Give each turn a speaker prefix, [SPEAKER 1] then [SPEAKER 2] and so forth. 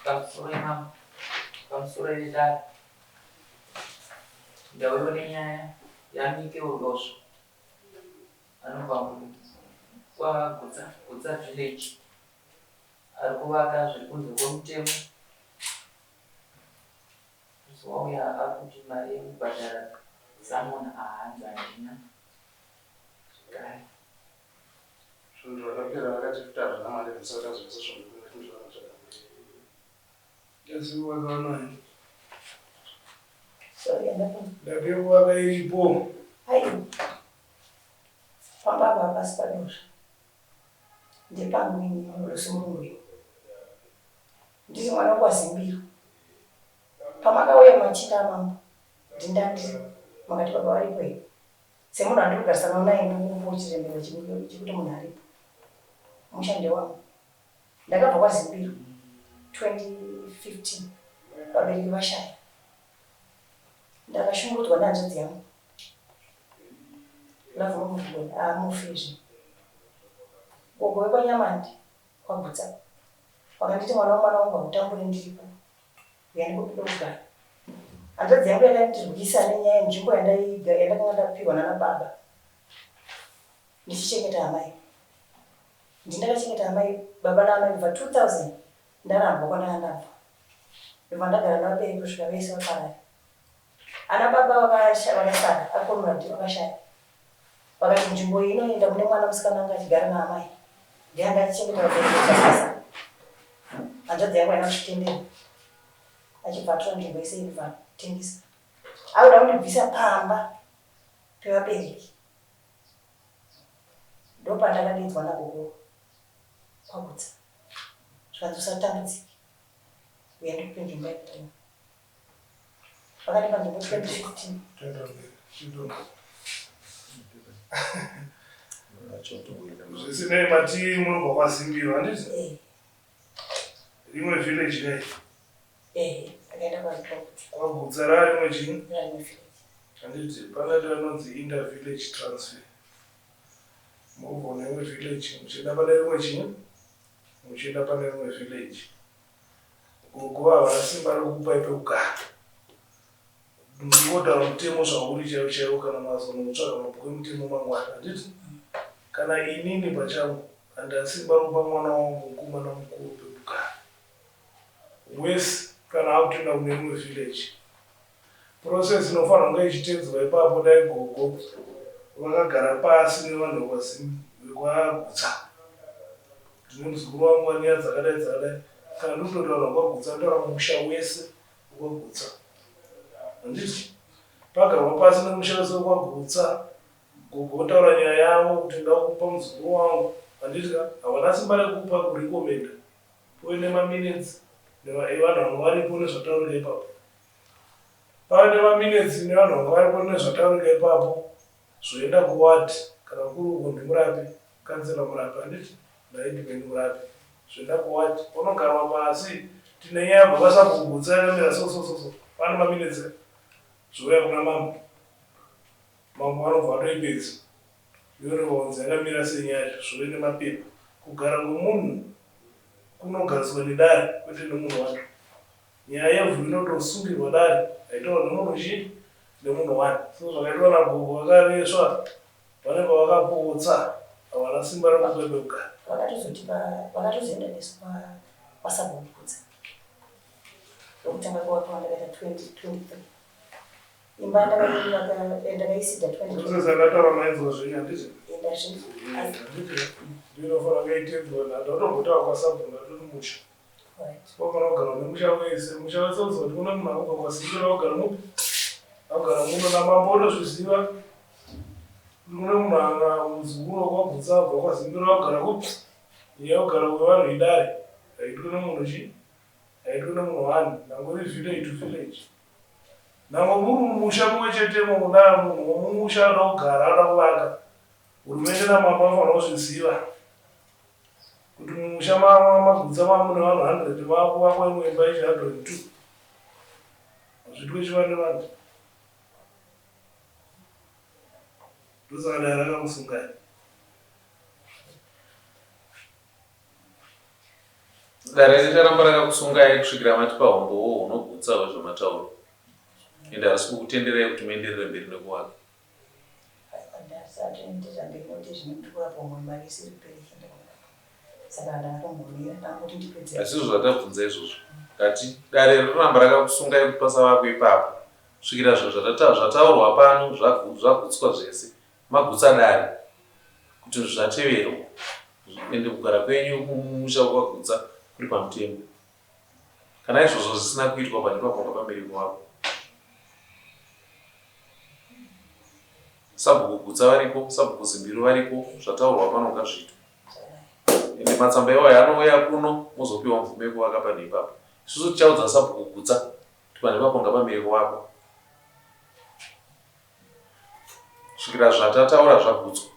[SPEAKER 1] Pamusoro imambo, pamusoro yedare. Ndauyiwa nenyaya yaMikel Dosvo anobva kwaGutsa, Gutsa village. Ari kuvaka zviri kunze kwemutemo. Musi wauya akuti mari yekubhadhara summon ahanzi handina zvekare.
[SPEAKER 2] Zvinhu zvakapera vakati futi hazvina mari zvisati azvese zvinhu zvakatsvaga.
[SPEAKER 3] Ndazivakanayo.
[SPEAKER 4] Sorry, andafona.
[SPEAKER 3] Ndakekuvaka iripo.
[SPEAKER 4] Aiwa. Pamba apa hapasi padosva. Ndepangu ini Losumurungwe. Ndiri mwana wekwaZimbiro. Pamakauya machinda amambo ndindandiri makati baba varipo here? Semunhu andiri kugarisana naye ndokumbo chiremera chekuti munhu aripo. Musha ndewangu. Ndakabva kwaZimbiro 2015 vabereki vashaya. Ndakashungurudzwa nehanzvadzi yangu. Love Mugoni aamufi izvi. Gogo vekwaNyamandi kwaGutsa vakanditi mwana wemwana wangu hautambure ndiripo uya ndiko kuda kugara. Hanzvadzi yangu yakandirwisa nenyaya yenzvimbo yandaiga yandakanga ndapiwa nana baba ndichichengeta amai. Ndindakachengeta amai baba naamai kubva 2000 ndarambwa kwandanga ndabva. Ndobva ndagara navabereki kusvika vese vaparara. Ana baba vakasara, aConrad vakashaya. Vakati nzvimbo iyi inoenda kune mwana musikana anga achigara naamai. Ndiye anga achichengeta vabereki kusvika Hanzvadzi yangu haina kuzvitendera. Achibva atora nzvimbo yese iyi kubva atengesa. Akuda kundibvisa pamba pevabereki. Ndopandakadedzwa nagogo kwaGutsa. Zvikanzi usatambudzike. Uya ndikupe nzvimbo yekutenga. Vakandipa nzvimbo 2015.
[SPEAKER 3] Zvisinei mati munobva kwaZimbiro handiti?
[SPEAKER 4] Eh,
[SPEAKER 3] Rimwe village kai?
[SPEAKER 4] eh, ndakaenda kwaGutsa.
[SPEAKER 3] KwaGutsa rarimwe chii?
[SPEAKER 4] Rimwe village.
[SPEAKER 3] Handiti pane rinonzi inter village transfer. Mobva neimwe village muchienda pane rimwe chii? Muchienda pane rimwe village. Gogo havana simba rekukupai pekugara. Ndingotaura mutemo zvauri chaiwo chaiwo kana mazonotsvaga mabhuku emutemo mangwana handiti? Kana inini pachangu handina simba rokupa mwana wangu mukomana mukuru pekugara. Wese kana akutoenda kune rimwe village. Process inofanirwa kunge ichitedzwa ipapo dai gogo vakagara pasi nevanhu vekwaGutsa. Ndine muzukuru wangu ane nyaya dzakadai dzakadai. Kana ndikutotaura kwaGutsa ndotaura musha wese wekwaGutsa. Handiti? Pagarwa pasi nemusha wese wekwaGutsa, gogo votaura nyaya yavo kuti ndoda kupa muzukuru wangu. Handiti ka? Havana simba rekupa kurecommenda. Kuve nemaminutes evanhu vanga varipo nezvataurika ipapo. Pave nemaminutes nevanhu vanga varipo nezvataurika ipapo zvoenda kuward kana kuri uko ndimurapi kansela murapi handiti naheadman murapi zvoenda kuward ponogarwa pasi tine nyaya yabva kwasabhugutsa yakamira so so so so pane maminutes zvouya kuna mambo mambo vanobva vatoipedza yonyorwa kunzi yakamira sei nyaya yacho zvove nemapepa kugara kwemunhu kunogariswa nedare kwete nemunhu wacho nyaya yevhu inotosungirwa dare haitaurwa nemunhu chii nemunhu wani so zvakaitwa nagogo vakaresva pane pavakapotsa havana simba rekupa pekugara
[SPEAKER 4] Vakatozotipa vakatozoenda nesu kwasabhuku Gutsa. Ndokutanga kuvaka ndakaita 2023. Imba ndakaisida 2023.
[SPEAKER 3] Process yakataura mainzwa zvenyu handiti?
[SPEAKER 4] Ndazvinzwa. Asi
[SPEAKER 3] Handiti ndinofanira ngaitedzwa ndatotombotaura kwasabhuku ndatoti musha wafanira kugara nemusha wese musha wese uzoti kune munhu akubva kwaZimbira akugara mupi akugara muno namambo unozviziva kuti kune munhu anga muzukuru wekwaGutsa abva kwaZimbira akugara kupi nyaya yekugara kwevanhu idare haitwi nemunhu chii haitwi nemunhu one nangori village to village nangwe muri mumusha mumwe chetemo kudai munhu womumusha anoda kugara anoda kuvaka hurumende namambo anofanira kuzviziva kuti mumusha maGutsa mamune vanhu 100 makuvakwa imwe imba ichi 102 hazvitwe chiva nevanhu ndosaka dai rakamusungai.
[SPEAKER 5] Dare richaramba rakakusungai kusvikira matipa humbowo hunogutsa hwezvamataura. Ende harisi kukutenderai kuti muenderere mberi nekuvaka. Hazvizvo zvatabvunza izvozvo. Ndati dare rinoramba rakakusungai kuti pasavakwe ipapo kusvikira zvinhu zvataurwa pano zvagutswa zvese. Magutsa dare kuti zvateverwa ende kugara kwenyu mumusha kwakagutsa kuri pamutemo. Kana izvozvo zvisina kuitwa panhu ipapo ngapamire kuvakwa. Sabhuku Gutsa variko, Sabhuku Zimbiru variko, zvataurwa pano ngazviitwe. Ende matsamba iwayo anouya kuno mozopiwa mvumo yekuvaka panhu ipapo. Isusu tichaudza Sabhuku Gutsa kuti panhu ipapo ngapamire kuvakwa. Kusvikira zvatataura zvagutswa.